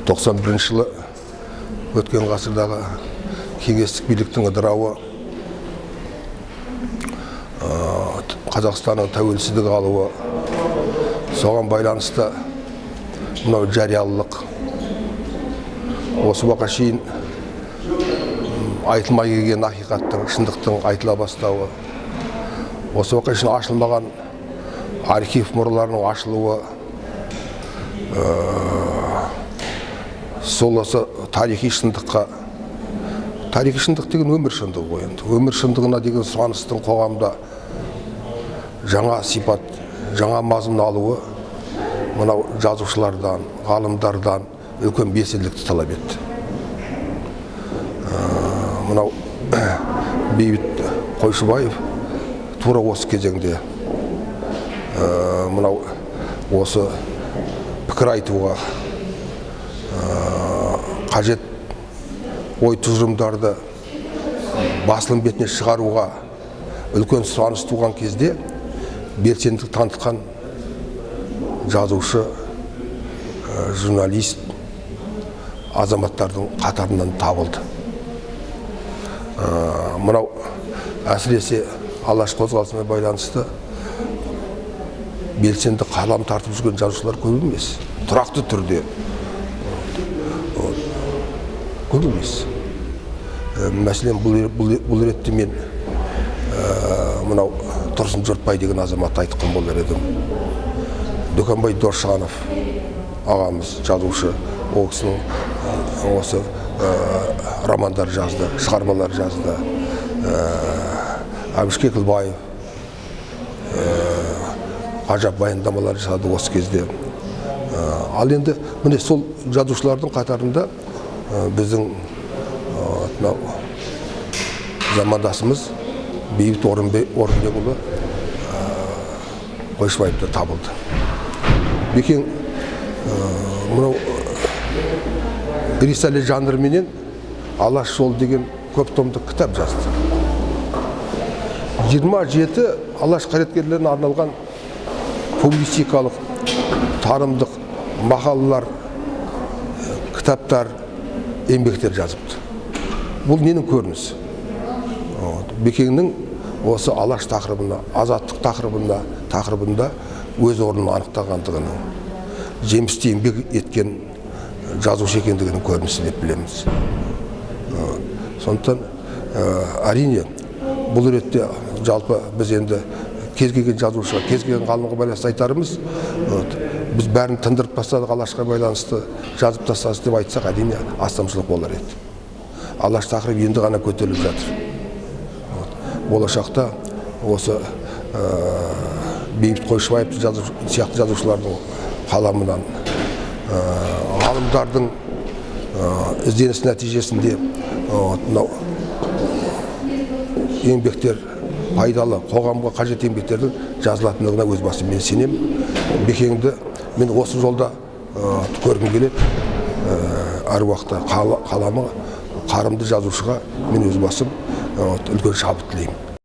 91 жылы өткен ғасырдағы кеңестік биліктің ыдырауы, Қазақстанның тәуелсіздік алуы, соған байланысты мынау жариялылық, осы уақытқа шейін айтылмай келген ақиқаттың, шындықтың айтыла бастауы, осы уақытқа шейін ашылмаған архив мұраларының ашылуы, сол осы тарихи шындыққа, тарихи шындық деген өмір шындығы ғой енді, өмір шындығына деген сұраныстың қоғамда жаңа сипат, жаңа мазмұн алуы мынау жазушылардан, ғалымдардан үлкен белсенділікті талап етті. Мынау Бейбіт Қойшыбаев тура осы кезеңде мынау осы пікір айтуға қажет ой тұжырымдарды басылым бетіне шығаруға үлкен сұраныс туған кезде белсенділік танытқан жазушы, журналист азаматтардың қатарынан табылды. Мынау әсіресе Алаш қозғалысымен байланысты белсенді қалам тартып жүрген жазушылар көп емес, тұрақты түрде көп емес. Мәселен, бұл ретте мен мынау Тұрсын Жұртбай деген азаматты айтқан болар едім. Дүкенбай Досжанов ағамыз, жазушы, ол кісінің осы романдар жазды, шығармалар жазды. Әбіш Кекілбаев ғажап баяндамалар жасады осы кезде. Ал енді міне сол жазушылардың қатарында біздің мынау замандасымыз Бейбіт Орынбекұлы Қойшыбаев та табылды. Бекең мынау рисале жанрыменен «Алаш жолы» деген көп томдық кітап жазды. 27 Алаш қайраткерлеріне арналған публицистикалық, танымдық мақалалар, кітаптар, еңбектер жазыпты. Бұл ненің көрінісі? Бекеңнің осы Алаш тақырыбына, азаттық тақырыбында өз орнын анықтағандығының, жемісті еңбек еткен жазушы екендігінің көрінісі деп білеміз. Сондықтан әрине бұл ретте жалпы біз енді кез келген жазушыға, кез келген ғалымға байланысты айтарымыз, біз бәрін тындырып тастадық, Алашқа байланысты жазып тастадық деп айтсақ, әрине астамшылық болар еді. Алаш тақырыбы енді ғана көтеріліп жатыр. Болашақта осы Бейбіт Қойшыбаев сияқты жазушылардың қаламынан, ғалымдардың ізденіс нәтижесінде мынау еңбектер, пайдалы, қоғамға қажет еңбектердің жазылатындығына өз басым мен сенемін. Бекеңді мен осы жолда көргім келеді. Әр уақытта қаламы қарымды жазушыға мен өз басым үлкен шабыт тілеймін.